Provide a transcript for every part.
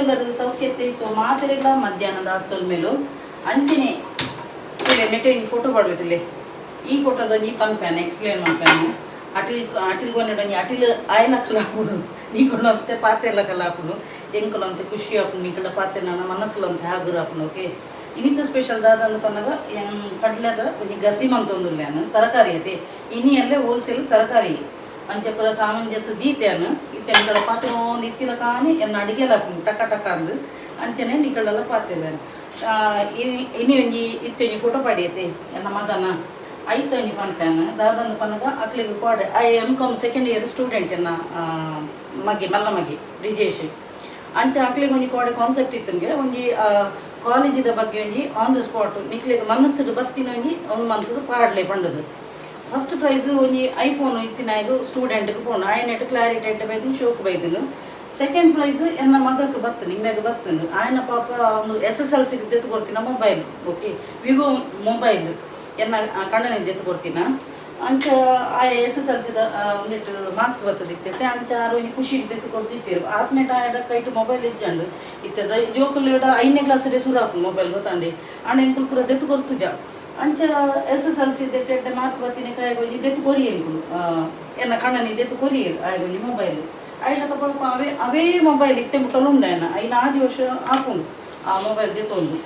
ಎಂಚೊಲ್ಲರು ಸೌಖ್ಯತೆ. ಸೊ ಮಾತೆರೆಗ್ಲ ಮಧ್ಯಾಹ್ನದ ಸೊಲ್ಮೆಲು. ಅಂಚನೆ ತೂಲೆ, ನೆಟೆ ಒಂಜಿ ಫೋಟೋ ಪಾಡ್ಬೇತಿಲ್ಲೆ. ಈ ಫೋಟೋದ ಒಂಜಿ ಪನ್ಪೇನೆ, ಎಕ್ಸ್ಪ್ಲೇನ್ ಮನ್ಪೇನೆ. ಅಟಿಲ್ ಅಟಿಲ್ ಕೊನೆಡ್ ಒಂಜಿ ಅಟಿಲ್ ಆಯ್ಲ ಕಲಾಪುಂಡು, ನಿಕುಲು ಪಾತೆರ್ಲ ಕಲಾಪುಂಡು, ಎಂಕುಲು ಅಂತೆ ಖುಷಿ ಆಪುಂಡು. ನಿಕುಲ ಪಾತೆರ್ನ ಮನಸ್ಸುಲು ಅಂತೆ ಹಾಗುರ ಆಪುಂಡು. ಓಕೆ, ಇನಿತ ಸ್ಪೆಷಲ್ ದಾದಂದು ಪನ್ನಗ, ಕಡ್ಲೆದ ಒಂಜಿ ಗಸಿ ಮಂತೊಂದುಲ್ಲೆ ಯಾನ್. ತರಕಾರಿ ಐತೆ. ಇನಿ ಅಲ್ಲೇ ಹೋಲ್ಸೇಲ್ ತರಕಾರಿ ಅಂಚ ಪೂರ ಸಾಮಾನ್ ಜತ್ತು ದೀತೆ ಯಾನು. ಇತ್ತೆ ನಿಕಲ ಪಾತೆರೊಂದು ಇತ್ತಿನ ಕಾನಿ ಎನ್ನ ಅಡಿಗೆಲ ಆಪುಂಡು ಟಕ ಟಕ ಅಂದ್. ಅಂಚನೆ ನಿಕಲೆಲ್ಲ ಪಾತೆರುವೆನ್. ಇನಿ ಇನಿ ಒಂಜಿ ಇತ್ತೆ ಒಂಜಿ ಫೋಟೋ ಪಾಡಿಯತೆ ಎನ್ನ ಮಗನ. ಐತ ಒಂಜಿ ಪನ್ಪೇನ್ ದಾದಂದು ಪನ್ನಗ, ಅಕ್ಲೆಗ್ ಕೋಡೆ I M Com second year student ಎನ್ನ ಮಗೆ, ಮಲ್ಲ ಮಗೆ ಬ್ರಿಜೇಶ್. ಅಂಚ ಅಕ್ಲೆಗ್ ಒಂಜಿ ಕೋಡೆ ಕಾನ್ಸೆಪ್ಟ್ ಇತ್ತಂಗೆ, ಒಂಜಿ ಕಾಲೇಜಿದ ಬಗ್ಗೆ ಒಂಜಿ ಆನ್ the spot ನಿಕ್ಲೆಗ್ ಮನಸ್ಸುಡು ಬತ್ತಿನ ಒಂಜಿ ಒಂದು ಮಂತದ ಪಾಡ್ಲೆ ಪಂಡದು. ಫಸ್ಟ್ ಪ್ರೈಸ್ ಒಂಜಿ ಐಫೋನ್ ಇತ್ತಿನಾಗ ಸ್ಟೂಡೆಂಟ್ಗೆ ಪೋನು. ಆಯನೆಟ್ ಕ್ಲಾರಿಟಿ ಎಡ್ಡೆ ಬೈದಿನ, ಶೋಕ್ ಬೈದಿನ. ಸೆಕೆಂಡ್ ಪ್ರೈಸ್ ಎನ್ನ ಮಗಕ್ಕೆ ಬತ್ತು, ನಿಮ್ಮೆಗೆ ಬತ್ತುಂಡು. ಆಯನ ಪಾಪ ಅವನು ಎಸ್ ಎಸ್ ಎಲ್ ಸಿ ದೆತ್ತು ಕೊಡ್ತೀನ ಮೊಬೈಲ್. ಓಕೆ, ವಿವೋ ಮೊಬೈಲ್ ಎನ್ನ ಕಣ್ಣನಿಂದ ದೆತ್ತು ಕೊಡ್ತೀನ. ಅಂಚ ಆ ಎಸ್ ಎಸ್ ಎಲ್ ಸಿದ ಒಂದಿಟ್ಟು ಮಾರ್ಕ್ಸ್ ಬರ್ತದಿತ್ತೈತೆ. ಅಂಚ ಆರು ಒಂಜಿ ಖುಷಿ ದೆತ್ತು ಕೊಡ್ದಿತ್ತೀರು. ಆತ್ಮೇಟ ಆಯಡ ಕೈಟ್ ಮೊಬೈಲ್ ಇಜ್ಜಂಡು. ಇತ್ತದ ಜೋಕುಲು 5ನೇ ಕ್ಲಾಸ್ ಸುರು ಆಪುಂಡು ಮೊಬೈಲ್, ಗೊತ್ತಾಂಡಿ? ಆಂಡ ಎಂಕುಲು ಪೂರ ದೆತ್ತು ಕೊರ್ತುಜ. ಅಂಚ ಎಸ್ ಎಸ್ ಎಲ್ ಸಿ ಎಡ್ಡೆ ಮಾರ್ಕ್ ಬತ್ತಿನ ಕಾಯ ಒಂಜಿ ದೆತ್ತು ಕೊರಿ ಎಂಕುಲು. ಎನ್ನ ಕಣ್ಣನಿ ದೆತ್ತು ಕೊರಿ ಆಯಗೊಂಜಿ ಮೊಬೈಲ್. ಆಯ್ನ ಪಾಪ ಅವೇ ಅವೇ ಮೊಬೈಲ್ ಇತ್ತೆ ಮುಟ್ಟಲು ಉಂಡು. ಆಯ್ನ 5 ವರ್ಷ ಆಪುಂಡು ಆ ಮೊಬೈಲ್ ದೆತ್ತೊಂದು.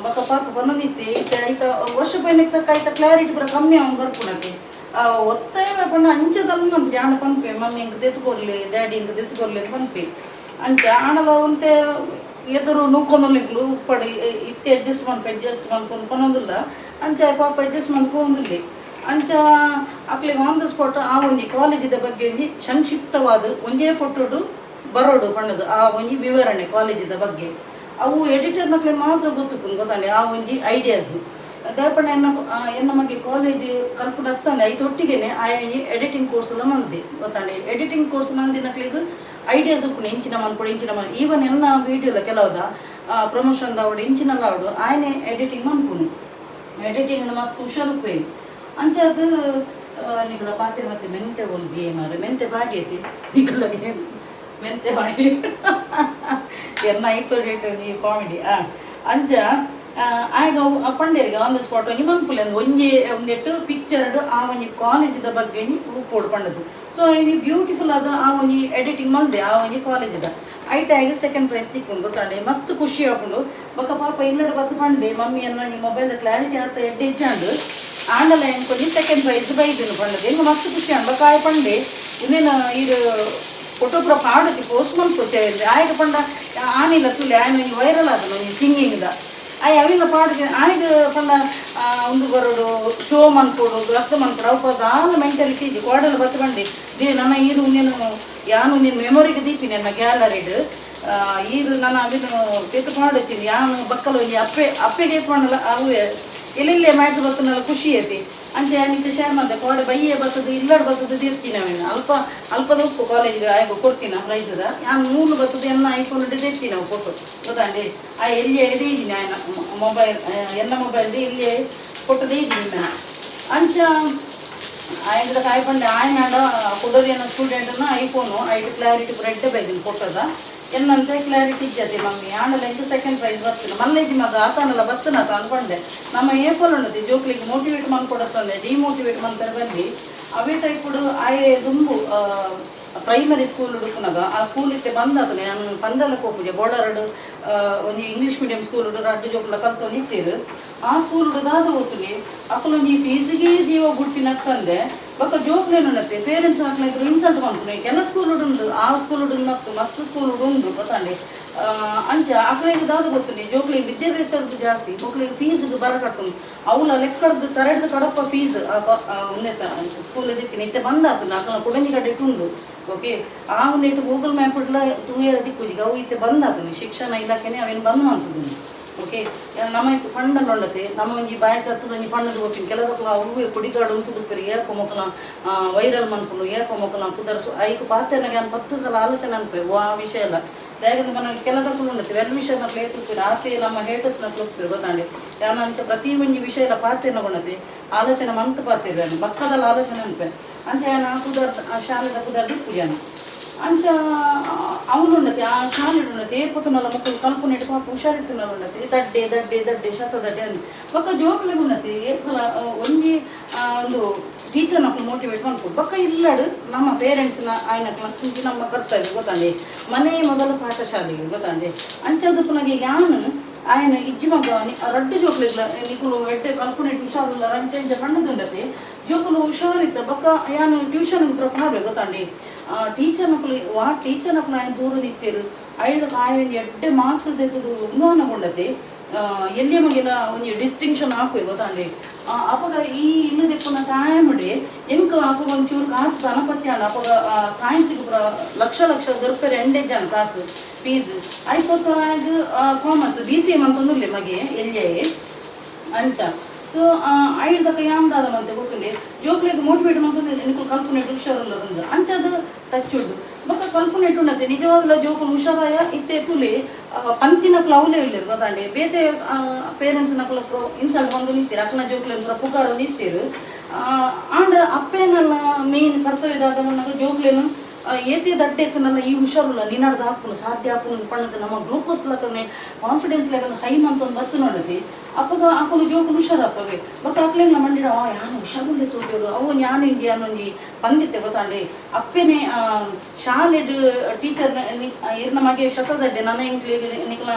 ಬೊಕ್ಕ ಪಾಪ ಪನ್ನೊಂದಿತ್ತೆ, ಇತ್ತೆ ಐತ ವರ್ಷ ಪೈನಕ್ಕೆ ತಕ್ಕ ಐತ ಕ್ಲಾರಿಟಿ ಪೂರ ಕಮ್ಮಿ ಅವ್ನು ಬರ್ಪುಣತೆ. ಒತ್ತಾಯ ಪಂಡ ಅಂಚದಲ್ಲ ಜಾನ ಪನ್ಪೆ, ಮಮ್ಮಿ ಎಂಕ್ ದೆತ್ತು ಕೊರ್ಲಿ, ಡ್ಯಾಡಿ ಎಂಕ್ ದೆತ್ತು ಕೊರ್ಲಿ ಅಂತ ಪನ್ಪೆ. ಅಂಚ ಆಂಡಲ ಒಂತೆ ಎದುರು ನೂಕೊಂದು ನಿಕ್ಲು ಉಪ್ಪಡಿ ಇತ್ತೆ ಅಡ್ಜಸ್ಟ್ ಮನ್ಪ, ಅಡ್ಜಸ್ಟ್ ಮನ್ಪೊಂದು ಪನೊಂದಿಲ್ಲ. ಅಂಚ ಪಾಪ ಅಡ್ಜಸ್ಟ್ ಮನ್ಪೊಂದಿಲ್ಲ. ಅಂಚ ಅಕ್ಲೆಗ್ ಆನ್ the spot ಆ ಒಂಜಿ ಕಾಲೇಜಿದ ಬಗ್ಗೆ ಒಂಜಿ ಸಂಕ್ಷಿಪ್ತವಾದ ಒಂಜೇ ಫೋಟೋಡು ಬರೋಡು ಪಣ್ಣದು ಆ ಒಂಜಿ ವಿವರಣೆ ಕಾಲೇಜಿದ ಬಗ್ಗೆ. ಅವು ಎಡಿಟರ್ ನಕ್ಲೆ ಮಾತ್ರ ಗೊತ್ತುಪುಂಡು, ಗೊತ್ತಾಂಡೆ? ಆ ಒಂಜಿ ಐಡಿಯಾಸ್ ದಾಯಪಂಡ ಎನ್ನ ಎನ್ನ ಮಗೆ ಕಾಲೇಜ್ ಕಲ್ಪುನ ಅತ್ತಂದೆ ಐತ ಒಟ್ಟಿಗೆನೆ ಆ ಎಡಿಟಿಂಗ್ ಕೋರ್ಸ್ ಎಲ್ಲ ಮಲ್ದೆ, ಗೊತ್ತಾಂಡೆ? ಎಡಿಟಿಂಗ್ ಕೋರ್ಸ್ ಮಲ್ದಿನಕ್ಲೆಗ್ ಐಡಿಯಾಸ್ ಉಪ್ಪುಂಡು, ಇಂಚಿನ ಮನ್ಪೊಡು, ಇಂಚಿನ ಮನ್. ಈವನ್ ಎನ್ನ ವೀಡಿಯೋಲ ಕೆಲವುದ ಪ್ರಮೋಷನ್ ದಾವಡು, ಇಂಚಿನಲ್ಲ ಆವಡು, ಆಯನೆ ಎಡಿಟಿಂಗ್ ಮನ್ಪುನು. ಎಡಿಟಿಂಗ್ ಮಸ್ತ್ ಹುಷಾರು ಉಪ್ಪೇನು. ಅಂಚಾದ್ ನಿಕಲ ಪಾತೆರ ಮತ್ತೆ ಮೆಂತೆ ಒಲ್ದಿ ಮಾರೆ, ಮೆಂತೆ ಬಾಡಿ ಐತಿ. ನಿಕಲಗೆ ಮೆಂತೆ ಬಾಡಿ ಎನ್ನ ಐತೋ ಈ ಕಾಮಿಡಿ. ಅಂಚ ಆಯ್ಗ ಅವು ಪಂಡೇರಿಗೆ ಆನ್ the spot ಒಂಜಿ ಮನ್ಪುಲೆ ಅಂದ್, ಒಂಜಿ ಒಂದೆಟ್ಟು ಪಿಕ್ಚರ್ಡ್ ಆ ಒಂಜಿ ಕಾಲೇಜಿದ ಬಗ್ಗೆ ಉಪ್ಪೋಡು ಪಂಡದು. ಸೊ ಇನಿ ಬ್ಯೂಟಿಫುಲ್ ಆದ ಆ ಒಂಜಿ ಎಡಿಟಿಂಗ್ ಮಲ್ದೆ ಆ ಒಂಜಿ ಕಾಲೇಜಿದ. ಐಟ್ ಆಗಿ ಸೆಕೆಂಡ್ ಪ್ರೈಸ್ ತಿಕ್ಕೊಂಡು, ಗೊತ್ತಾಂಡೆ? ಮಸ್ತ್ ಖುಷಿ ಆಪುಂಡು. ಬೊಕ್ಕ ಪಾಪ ಇಲ್ಲಡ ಬತ್ತು ಪಂಡೆ, ಮಮ್ಮಿ ಅನ್ನ ಒಂಜಿ ಮೊಬೈಲ್ ಕ್ಲಾರಿಟಿ ಆತ ಎಡ್ಡೆ ಇಜ್ಜಾಂಡು, ಆಂಡಲ ಎಂಕೊಂಜಿ ಸೆಕೆಂಡ್ ಪ್ರೈಸ್ ಬೈದನು ಪಂಡದು. ಎಂಕ್ ಮಸ್ತ್ ಖುಷಿ ಆಂಡ್. ಬೊಕ್ಕ ಆಯ್ ಪಂಡೆ, ಇನ್ನೇನು ಇದು ಫೋಟೋ ಪೂರ ಪಾಡತಿ ಪೋಸ್ಟ್ ಮನ್ಪು. ಆಯ್ಗ ಪಂಡ ಆನಿಲ್ಲ ತುಲೆ, ಆಯ್ನ ಒಂಜಿ ವೈರಲ್ ಆತನ ಒಂಜಿ ಸಿಂಗಿಂಗ್ದ. ಆಯ್ ಅವಿಲ್ಲ ಪಾಡ್ದು ಆಯ್ಗ ಪಂಡ ಉಂದು ಬರೋಡು, ಶೋ ಮನ್ಪೊಡು, ಅರ್ಥ ಮನ್ಪೊಡು, ಅವು ದಾಲ ಮೆಂಟಾಲಿಟಿ ಇಜ್ಜಿ. ಕೋಡಲು ಬತ್ತು ಬಂಡಿ they ನನ್ನ ಈರು ಉಂದೇನು ಯಾನು ನಿನ್ನ ಮೆಮೊರಿಗೆ ದೀಪಿನಿ ಎನ್ನ ಗ್ಯಾಲರಿಡ್. ಈರು ನನ್ನ ಅವಿನ ಪೇತು ಪಾಡೊಚ್ಚಿನಿ ಯಾನು ಬಕ್ಕಲ ಒಂಜಿ ಅಪ್ಪೆ ಅಪ್ಪೆಗೆ ಪಂಡಲ ಅವು ಎಲ್ಲೆಲ್ಲೇ ಮ್ಯಾಟ್ರ್ ಬತ್ತನಲ್ಲ, ಖುಷಿ ಐತಿ. ಅಂಚ ಯಾನಿತ್ತೆ ಶೇರ್ ಮಾಡ್ದೆ. ಕೋಡೆ ಬಯ್ಯೆ ಬತ್ತದು, ಇಲ್ಲಡ್ ಬತ್ತದು ದೇರ್ತೀನಿ. ಅವೇನು ಅಲ್ಪ ಅಲ್ಪದ ಉಪ್ಪು ಕಾಲೇಜ್ ಆಯ್ಗ ಕೊಡ್ತೀನ ಪ್ರೈಸ್ದ. ಯಾನ್ ಮೂಲು ಬತ್ತದು ಎನ್ನ ಐಫೋನ್ ದೇರ್ತೀನಿ ಅವು ಫೋಟೋ, ಗೊತ್ತಾಂಡಿ? ಆ ಎಲ್ಲಿ ಇದ್ದೀನಿ ಆಯ್ನ ಮೊಬೈಲ್, ಎನ್ನ ಮೊಬೈಲ್ ಇಲ್ಲಿ ಫೋಟೋ ದೇಯಿದ್ದೀನಿ ನಾನು. ಅಂಚ ಆಯ್ದ ಕಾಯ್ ಪಂಡೆ, ಆಯ್ನಾಡ ಕುಡೋರಿಯನ ಸ್ಟೂಡೆಂಟ್ನ ಐಫೋನು ಐಟ್ ಕ್ಲಾರಿಟಿ ಪೂರ ಎಡ್ಡೆ ಬೈದಿನ ಫೋಟೋದ. ಎನ್ನಂತೆ ಕ್ಲಾರಿಟಿ ಇಜ್ಜತೆ ಮಮ್ಮಿ, ಆಂಡಲ ಎಂಕ್ ಸೆಕೆಂಡ್ ಪ್ರೈಸ್ ಬರ್ತದೆ. ಮಲ್ಲೇಜಿ ಮಗ ಆತನಲ್ಲ ಬತ್ತನ ಅನ್ಕೊಂಡೆ. ನಮ್ಮ ಏಪಲ್ ಉಂಡತಿ ಜೋಕ್ಲಿಗೆ ಮೋಟಿವೇಟ್ ಮನ್ಕೊಡತ್ತಂದೆ ಡಿಮೋಟಿವೇಟ್ ಮಂತಾರೆ ಬಲ್ಲಿ. ಅವೇ ಟೈಪುಡು ಆಯೆ ದುಂಬು ಪ್ರೈಮರಿ ಸ್ಕೂಲ್ ಉಡುಪುನಗ ಆ ಸ್ಕೂಲ್ ಇತ್ತೆ ಬಂದಾತನೆ. ನಾನು ಪಂದಲ ಪೋಪುಜೆ ಬೋರ್ಡರ್ಡ್ ಒಂಜಿ ಇಂಗ್ಲೀಷ್ ಮೀಡಿಯಂ ಸ್ಕೂಲ್ ರಡ್ಡು ಜೋಕುಲ ಕಲ್ತೊಂದು ಇತ್ತೀರು. ಆ ಸ್ಕೂಲ್ ದಾದ ಗೊತ್ತುಂಡಿ, ಅಕುಲೊಂಜಿ ಫೀಸಿಗೆ ಜೀವ ಬುಡ್ಪಿನಕ್ಕಂದೆ. ಬೊಕ್ಕ ಜೋಕ್ಲೇನುಂಡತ್ತೆ ಪೇರೆಂಟ್ಸ್ ಅಕ್ಲೆಗ್ ಇನ್ಸಲ್ಟ್ ಮನ್ಪುನೆ. ಕೆಲ ಸ್ಕೂಲ್ ಉಂಡು, ಆ ಸ್ಕೂಲ್ ಮಸ್ತ್ ಮಸ್ತ್ ಸ್ಕೂಲ್ ಉಂಡು, ಗೊತ್ತಾಂಡೆ? ಅಂಚ ಅಕ್ಲೆಗ್ ದಾದ ಗೊತ್ತುಂಡಿ, ಜೋಕ್ಲಿಗೆ ವಿದ್ಯಾಭ್ಯಾಸ ಜಾಸ್ತಿ, ಮಕ್ಳಿಗೆ ಫೀಸ್ಗೆ ಬರ ಕಟ್ಟುಂಡು. ಅವಲ ಲೆಕ್ಕಡ್ದು ತರಡ್ದು ಕಡಪ ಫೀಸ್ ಉಂದೆತ ಸ್ಕೂಲ್ ದಿಕ್ಕಿನ ಇತ್ತೆ ಬಂದಾತು. ಅಕಲ್ನ ಕುಡಂಜಿ ಕಡೆ ಉಂಡು. ಓಕೆ, ಆ ಒಂದಿಟ್ಟು ಗೂಗಲ್ ಮ್ಯಾಪ್ ಇಡ್ಲ ತೂಯರ ದಿಕ್ಕುಜಿಗೆ. ಅವು ಇತ್ತೆ ಬಂದಾತು. ಶಿಕ್ಷಣ ಇಲಾಖೆನೆ ಅವೇನು ಬಂದ್ ಮಾಡ್ತದೆ. ಓಕೆ, ನಮ್ಮ ಇತ್ತು ಫಂಡಲ್ಲಿ ಉಂಡತೆ. ನಮ್ಮ ಒಂಜಿ ಬಾಯಿ ಕತ್ತದ ಒಂಜಿ ಫಂಡದ ಗೊತ್ತಿನ ಕೆಲದಕ್ಕೂ ಅವು ಕೊಡಿಗಾಡು ಉಂಟು ದುಪ್ಪರಿ. ಏಪ ಮೊಕಲ ವೈರಲ್ ಮನ್ಪುಂಡು, ಏಪ ಮೊಕಲ ಕುದರ್ಸು ಐಕ್ ಪಾತೆರ್ನಾಗ ಯಾನ್ 10 ಸಲ ಆಲೋಚನೆ ಅನ್ಪೆ. ಆ ವಿಷಯ ಎಲ್ಲ ದಾಯೆಗಂದ್ರೆ ಮನಗೆ ಕೆಲದಕ್ಕೂ ಉಂಡತೆ ವೆಲ್ ವಿಷಯ ನಕ್ಲು ಏತುಪ್ಪೆರ್, ಆತೆ ನಮ್ಮ ಹೇಟರ್ಸ್ ನಕ್ಲು ಉಪ್ಪೆರ್, ಗೊತ್ತಾಂಡೆ? ಯಾನ್ ಅಂಚ ಪ್ರತಿ ಒಂಜಿ ವಿಷಯ ಎಲ್ಲ ಪಾತೆರ್ನ ಕೊಣತೆ ಆಲೋಚನೆ ಮಂತ್ ಪಾತೆರ್ಯಾನು, ಬಕ್ಕದಲ್ಲ ಆಲೋಚನೆ ಅನ್ಪೆ. ಅಂಚ ಯಾನ್ ಆ ಪುದರ್ ಆ ಶಾಲೆದ ಪುದರ್ ದಿಪ್ಪು ಯಾನ್. ಅಂಚ ಅವನು ಆ ಶಾಲೆ ಉಂಡತೆ ಏಪೊತ್ತುನಲ್ಲ ಮಕ್ಕಳು ಕಲ್ಪುನೆಟ್ ಪಾಪ ಹುಷಾರಿತ್ತುನಲ್ಲ ಉಂಡತೆ ದಡ್ಡೆ ದಡ್ಡೆ ದಡ್ಡೆ ಶತ ದಡ್ಡೆ ಅಂದ್ ಬೊಕ್ಕ ಜೋಕುಲೆಗ್ ಉಂಡತೆ ಏಪಲ ಒಂಜಿ ಒಂದು ಟೀಚರ್ನಕುಲು ಮೋಟಿವೇಟ್ ಮಲ್ಪೊಡು. ಬೊಕ್ಕ ಇಲ್ಲಡ್ ನಮ್ಮ ಪೇರೆಂಟ್ಸ್ನ ಆಯ್ನಕ್ಲ ನಮ್ಮ ಕರ್ತವ್ಯ ಗೊತ್ತಾಂಡೆ. ಮನೆ ಮೊದಲ ಪಾಠಶಾಲೆ ಗೊತ್ತಾಂಡೆ. ಅಂಚಾದ್ ಪುನಗೆ ಯಾನ್ ಆಯನ ಇಜ್ಜಿ ಮಗ ರಡ್ಡ್ ಜೋಕ್ಲೆಗ್ಲ ನಿಕುಲು ಎಡ್ಡೆ ಕಲ್ಪುನೆಟ್ ಹುಷಾರುಲ್ಲ ಅಂಚ ಇಂಚ ಪಂಡುದುಂಡತೆ ಜೋಕುಲು ಹುಷಾರಿತ್ತ. ಬೊಕ್ಕ ಯಾನ್ ಟ್ಯೂಷನ್ ಪೂರ ಪಾಡ್ವೆ ಗೊತ್ತಾಂಡೆ. ಟೀಚರ್ನಕುಲು ವಾ ಟೀಚರ್ನಕುಲು ಆಯನ್ ದೂರ ನಿತ್ತೇರು ಐದು ಆಯನ್ ಎಡ್ಡೆ ಮಾರ್ಕ್ಸ್ ದೆತ್ತುದು ಉಂದು ಎಲ್ಲಿಯ ಮಗೆಲ ಒಂಜಿ ಡಿಸ್ಟಿಂಕ್ಷನ್ ಆಪುವೆ ಗೊತ್ತಾಂಡೆ. ಅಪಗ ಈ ಇಲ್ಲು ದೆಪ್ಪುನ ಟೈಮ್ ಎಂಕ್ ಅಪಗ ಒಂಚೂರು ಕಾಸು ಧನಪತ್ಯಾನ ಅಪಗ ಸೈನ್ಸ್ಗೆ ಪೂರ ಲಕ್ಷ ಲಕ್ಷ ದೊರ್ಪೆರೆ ಎಂಡೆ ಜನ ಕಾಸು ಫೀಸ್ ಐಕೋಸ್ಕರ ಆಯ್ದು ಕಾಮರ್ಸ್ BCA ಮಂತೊಂದುಲ್ಲೆ ಮಗೆ ಎಲ್ಯೆ ಅಂಚ. ಸೊ ಐಡ್ದಕ ಯಾನ್ ದಾದ ಮಂತೆ ಗೊತ್ತುಂಡೆ ಜೋಕ್ಲೆಗ್ ಮೋಟಿವೇಟ್ ಮಂತೊಂದು ನಿಕುಲು ಕಲ್ಪುನೆಟ್ ಹುಷಾರುಲ್ಲ ಬಂದು ಅಂಚದ ಟಚ್ ಉಂಡು. ಬೊಕ್ಕ ಕಲ್ಪುನೆಟ್ ಉಂಡತೆ ನಿಜವಾಗ್ಲ ಜೋಕುಲು ಹುಷಾರಾಯ ಇತ್ತೆ ತೂಲೆ ಪಂತಿನಕ್ಲು ಅವಲೇ ಇಲ್ಲೆರ್ ಗೊತ್ತಾಂಡೆ. ಬೇತೆ ಪೇರೆಂಟ್ಸ್ ನಕುಲು ಇನ್ಸಲ್ಟ್ ಬಂದು ನಿಂತೀರು ಅಕ್ಲನ ಜೋಕ್ಲೆನ್ ಪೂರ ಪುಗಾರು ನಿಂತೀರು. ಆಂಡ ಅಪ್ಪೆ ನನ್ನ ಮೇನ್ ಕರ್ತವ್ಯ ದಾದ ಪನ್ನಗ ಜೋಕ್ಲೆನ್ ಏತೆ ದಡ್ಡೆ ಇತ್ತುನಲ್ಲ ಈ ಹುಷಾರುಲ್ಲ ನಿನ್ನರ್ದ ಆಪುನು ಸಾಧ್ಯ ಆಪುನು ಪಣ್ಣದು ನಮ್ಮ ಗ್ಲೂಕೋಸ್ ಲಕನೆ ಕಾನ್ಫಿಡೆನ್ಸ್ ಲೆವೆಲ್ ಹೈ ಮಂತೊಂದು ಬತ್ತು ನೋಡತಿ. ಅಪ್ಪಗ ಅಕುಲು ಜೋಕುಲು ಹುಷಾರಪ್ಪವೆ. ಬೊಕ್ಕ ಅಕ್ಲೆಗ್ಲ ಮಂಡಿಡ ಆ ಯಾನ್ ಹುಷಾರುಂಡೆ ತೋಜೋಡು ಅವು ಯಾನ್ ಇಂಜಿ ಯಾನೊಂಜಿ ಪಂದಿತ್ತೆ ಗೊತ್ತಾಂಡೆ. ಅಪ್ಪೆನೆ ಶಾಲೆಡ್ ಟೀಚರ್ ಇರ್ನ ಮಗೆ ಶತದಡ್ಡೆ ನನ್ನ ಎಂಕ್ಲೆಗ್ ನಿಕ್ಲ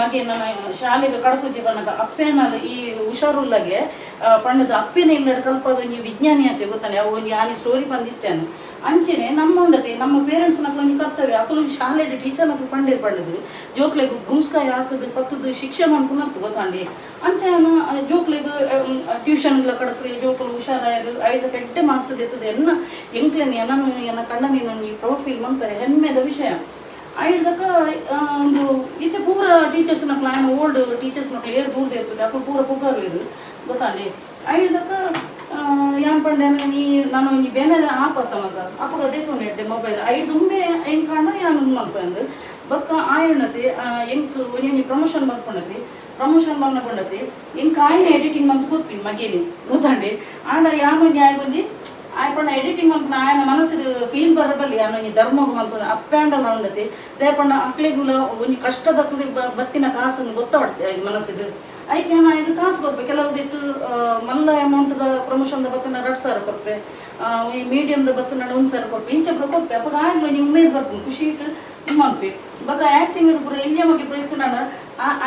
ಮಗೆ ನನ್ನ ಶಾಲೆಗೆ ಕಡಪುಜಿ ಪನ್ನಗ ಅಪ್ಪೆನಲ್ಲ ಈ ಹುಷಾರುಲ್ಲಗೆ ಪಂಡದ ಅಪ್ಪೆನೆ ಇಲ್ಲಡ್ ಕಲ್ಪದ ಒಂಜಿ ವಿಜ್ಞಾನಿ ಅತ್ತೆ ಗೊತ್ತಾನೆ. ಅವು ಒಂಜಿ ಆನಿ ಸ್ಟೋರಿ ಪಂದಿತ್ತೇನು. ಅಂಚೆನೆ ನಮ್ಮ ಉಂಡತೆ ನಮ್ಮ ಪೇರೆಂಟ್ಸ್ ನಕುಲು ಒಂಜಿ ಕರ್ತವ್ಯ ಅಕುಲು ಶಾಲೆಡ್ ಟೀಚರ್ ನಕುಲು ಪಂಡೇರ್ ಪಂಡದು ಜೋಕ್ಲೆಗ್ ಗುಮ್ಸ್ಕಾಯಿ ಹಾಕುದು ಪತ್ತುದು ಶಿಕ್ಷೆ ಮನ್ಪುನತ್ತು ಗೊತ್ತಾಂಡಿ. ಅಂಚೆ ಜೋಕ್ಲೆಗ್ ಟ್ಯೂಷನ್ಗಳ ಕಡಪ್ರಿ ಜೋಕುಲು ಹುಷಾರಾಯರು ಐದು ಕೆಟ್ಟ ಮಾರ್ಕ್ಸ್ ದೆತ್ತದು ಎನ್ನ ಎಂಕ್ಲೆನ್ ಎನನು ಎನ್ನ ಕಣ್ಣನಿನ ಒಂಜಿ ಪ್ರೌಡ್ ಫೀಲ್ ಮನ್ಪರೆ ಹೆಮ್ಮೆದ ವಿಷಯ. ಐಡ್ದಕ ಒಂದು ಇತ್ತೆ ಪೂರ ಟೀಚರ್ಸ್ ನಕುಲು ಆಯನ ಓಲ್ಡ್ ಟೀಚರ್ಸ್ ನಕುಲು ಏರ್ ದೂರ ಇರ್ತದೆ ಅಕುಲು ಪೂರ ಪುಗಾರುವೆರ್ ಗೊತ್ತಾಂಡಿ. ಐಡ್ದಕ ಯಾನ್ ಪಂಡೆ ನೀ ನಾನು ಒಂಜಿ ಬೇನೆ ಆಪತ್ತ ಮಗ ಅಪಗ ದೆತ್ತೊಂಡೆ ಎಡ್ಡೆ ಮೊಬೈಲ್ ಐಡ್ ದುಂಬೆ ಎಂಕಾಂಡ ಯಾನ್ ಉಂದು ಮನ್ಪಂದು. ಬೊಕ್ಕ ಆಯುಣ್ಣತೆ ಎಂಕ್ ಒಂಜಿ ಒಂಜಿ ಪ್ರಮೋಷನ್ ಮಲ್ಪುಂಡತೆ ಪ್ರಮೋಷನ್ ಮಲ್ಪುಂಡತೆ ಎಂಕ್ ಆಯ್ನ ಎಡಿಟಿಂಗ್ ಮಂತ್ ಕೊರ್ಪಿನಿ ಮಗೇನಿ ಗೊತ್ತಾಂಡೆ. ಆಂಡ ಯಾನ್ ಒಂಜಿ ಆಯಗೊಂಜಿ ಆಯ್ ಪಂಡ ಎಡಿಟಿಂಗ್ ಮಲ್ಪುನ ಆಯನ ಮನಸ್ಸಿಗೆ ಫೀಲ್ ಬರಬಲ್ಲಿ ಯಾನ್ ಒಂಜಿ ಧರ್ಮಗ್ ಮಲ್ಪುನ ಅಪ್ಪೆಂಡಲ ಉಂಡತೆ ದಾಯೆ ಪಂಡ ಅಕ್ಲೆಗುಲ ಒಂಜಿ ಕಷ್ಟ ಬರ್ತದೆ ಬತ್ತಿನ ಕಾಸನ್ನು ಗೊತ್ತಾವಡ್ತೆ ಮನಸ್ಸಿಗೆ. ಐಕ್ ಯಾನ್ ಆಯ್ದು ಕಾಸು ಕೊರ್ಪೆ ಕೆಲವುದಿಟ್ಟು ಮಲ್ಲ ಅಮೌಂಟ್ದ ಪ್ರಮೋಷನ್ದ ಬತ್ತಿನ 2000 ಕೊರ್ಪೆ, ಈ ಮೀಡಿಯಮ್ದ ಬತ್ತಿನ 1000 ಕೊರ್ಪೆ ಇಂಚ ಪೂರ ಕೊರ್ಪೆ. ಅಪಗ ಆಯ್ಲು ಒಂಜಿ ಉಮೇದ್ ಬರ್ಪುಂಡು ಖುಷಿ ಇಟ್ಟು ಮನ್ಪೆ. ಬೊಕ್ಕ ಆ್ಯಕ್ಟಿಂಗ್ ಪೂರ ಎಲ್ಯ ಮಗೆ ಪ್ರಯತ್ನ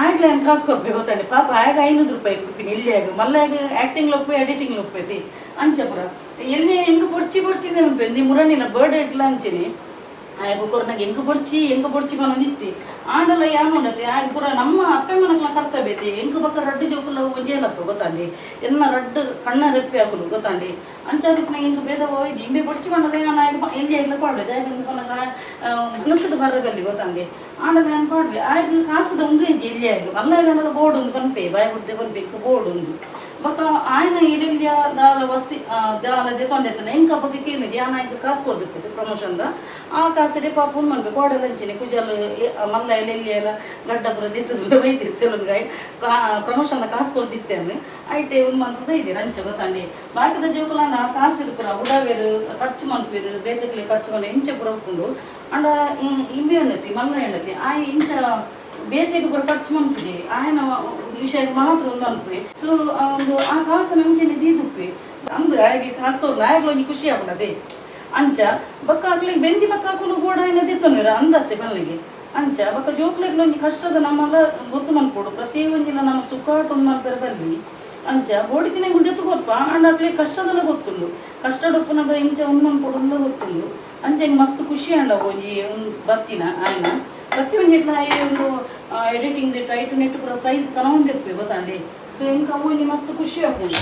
ಆಗ್ಲೇ ಯಾನ್ ಕಾಸು ಕೊರ್ಪೆ ಗೊತ್ತಾಂಡೆ. ಪಾಪ ಆಗ 500 ರೂಪಾಯಿ ಕೊರ್ಪಿನಿ ಎಲ್ಯಾಗ ಮಲ್ಲಾಗ ಆ್ಯಕ್ಟಿಂಗ್ ಲೊಪ್ಪೆ ಎಡಿಟಿಂಗ್ ಲೊಪ್ಪೈತಿ ಅಂಚ ಪೂರ ಎಲ್ಲಿ ಎಂಕ್ ಬೊಡ್ಚಿ ಬೊಡ್ಚಿಂದೆ ಮನ್ಪೆ. ನೀ ಮುರಣಿಲ ಬರ್ಡೇ ಇಟ್ಲ ಅಂಚೆನೆ ಆಯಗ್ ಕೊರ್ನಾಗ ಎಂಕ್ ಬೊಡ್ಚಿ ಎಂಕ್ ಬೊಡ್ಚಿ ಪನೊಂದಿತ್ತಿ. ಆಂಡಲ ಯಾನ್ ಉಂಡತೆ ಆಯಗ್ ಪೂರ ನಮ್ಮ ಅಪ್ಪೆ ಮನಕ್ಲ ಕರ್ತವ್ಯ ಐತಿ. ಎಂಕ್ ಬೊಕ್ಕ ರಡ್ಡ್ ಜೋಕುಲು ಒಂಜೇ ಲಕ್ಕ ಗೊತ್ತಾಂಡಿ. ಎನ್ನ ರಡ್ಡ್ ಕಣ್ಣ ರೆಪ್ಪೆ ಅಕುಲು ಗೊತ್ತಾಂಡಿ. ಅಂಚಾದ್ ಪುನಗ ಎಂಕ್ ಭೇದ ಭಾವ ಇಜ್ಜಿ. ಇಂಬೆ ಬೊಡ್ಚಿ ಪಂಡಲ ಯಾನ್ ಆಯಗ್ ಎಲ್ಲಿ ಆಯ್ಲ ಪಾಡ್ವೆ ದಾಯೆಗ್ ಪನ್ನಗ ಮನಸ್ಸುಡು ಬರ್ರೆ ಬಲ್ಲಿ ಗೊತ್ತಾಂಡಿ. ಆಂಡಲ ಯಾನ್ ಪಾಡ್ವೆ ಆಯಗ್ ಕಾಸುದ ಉಂದು ಇಜ್ಜಿ ಎಲ್ಲಿ ಆಯಗ್ ಮಲ್ಲ ಬೋಡು ಉಂದು ಪನ್ಪೆ ಬಾಯ್ ಬುಡ್ದೆ ಪನ್ಪೆ ಎಂಕ್ ಬೋಡು ಉಂದು. ಬೊಕ್ಕ ಆಯನ ಇರೆಲ್ಯ ದಾಲ ವಸ್ತಿ ದಾಲ ದೆತೊಂಡೆತ್ತನ ಎಂಕ್ ಅಪಗ ಕೇನುಜಿ ಯಾನ್ ಆಯ್ಗ್ ಕಾಸು ಕೊರ್ದಿಪ್ಪು ಪ್ರಮೋಷನ್ದ ಆ ಕಾಸುಡೆ ಪಾಪ ಉಂದು ಮನ್ಪೆ ಕೋಡಲ್ ಅಂಚೆನೆ ಕುಜಲ್ ಮಲ್ಲ ಎಲ್ಲಿ ಎಲ್ಲ ಗಡ್ಡ ಪೂರ ದೆತ್ತುದು ಬೈದಿರು ಸೆಲೂನ್ಗ್ ಪ್ರಮೋಷನ್ದ ಕಾಸು ಕೊರ್ದಿತ್ತೇನು ಐಟೆ ಉಂದು ಮಂತುದು ಬೈದಿರು ಅಂಚ ಗೊತ್ತಾಂಡಿ. ಬಾಕಿದ ಜೋಕುಲಾಂಡ ಕಾಸು ಪೂರ ಉಡಾವೆರ್ ಖರ್ಚು ಮನ್ಪೆರ್ ಬೇತೆಕ್ಲೆ ಖರ್ಚು ಮನ್ಪೆ ಇಂಚ ಪೂರ ಉಪ್ಪುಂಡು. ಆಂಡ ಇಂಬೆ ಉಂಡತಿ ಮಲ್ಲ ಉಂಡತಿ ಆಯೆ ಇಂಚ ಬೇತೆಗ್ ಪೂರ ಖರ್ಚು ಮನ್ಪುಜಿ ಆಯನ ವಿಷಯಕ್ಕೆ ಮಾತ್ರ ಉಂದು ಮನ್ಪುವೆ. ಸೊ ಒಂದು ಆ ಕಾಸು ಅಂಚೆನೆ ದೀದುಪ್ಪೆ ಅಂದ್ ಆಯಗೆ ಕಾಸು ಕೊರ್ಲ ಆಯಗ್ಲ ಒಂಜಿ ಖುಷಿ ಆಪುಂಡತೆ ಅಂಚ. ಬೊಕ್ಕ ಅಕ್ಲೆಗ್ ಬೆಂದಿ ಬೊಕ್ಕ ಅಕುಲು ಬೋಡ ಆಯ್ನ ದೆತ್ತೊನ್ವೆರ್ ಅಂದತ್ತೆ ಪನ್ಲೆಗೆ ಅಂಚ. ಬೊಕ್ಕ ಜೋಕ್ಲೆಗ್ಲ ಒಂಜಿ ಕಷ್ಟದ ನಮಲ ಗೊತ್ತು ಮನ್ಪೊಡು ಪ್ರತಿ ಒಂಜಿಲ ನಮ್ಮ ಸುಖಾಟ್ ಉಂದು ಮನ್ಪೆರೆ ಬಲ್ಲಿ ಅಂಚ. ಬೋಡಿತಿನ ದೆತ್ತು ಗೊತ್ಪ ಆಂಡ ಅಕ್ಲೆಗ್ ಕಷ್ಟದಲ್ಲ ಗೊತ್ತುಂಡು ಕಷ್ಟಡ್ ಉಪ್ಪುನಗ ಇಂಚ ಉಂದು ಮನ್ಪೊಡು ಉಂದು ಗೊತ್ತುಂಡು ಅಂಚ. ಎಂಕ್ ಮಸ್ತ್ ಖುಷಿ ಆಂಡ ಒಂಜಿ ಬತ್ತಿನ ಆಯ್ನ ಪ್ರತಿ ಒಂಜಿಟ್ಲ ಆಯೆ ಒಂದು ಎಡಿಟಿಂಗ್ ಟೈಟ್ ನೆಟ್ ಪೂರ ಪ್ರೈಸ್ ಕನವೊಂದಿರ್ಪೆ ಗೊತ್ತಾಂಡಿ. ಸೊ ಎಂಕ್ ಅವು ಒಂಜಿ ಮಸ್ತ್ ಖುಷಿ ಆಪುಂಡು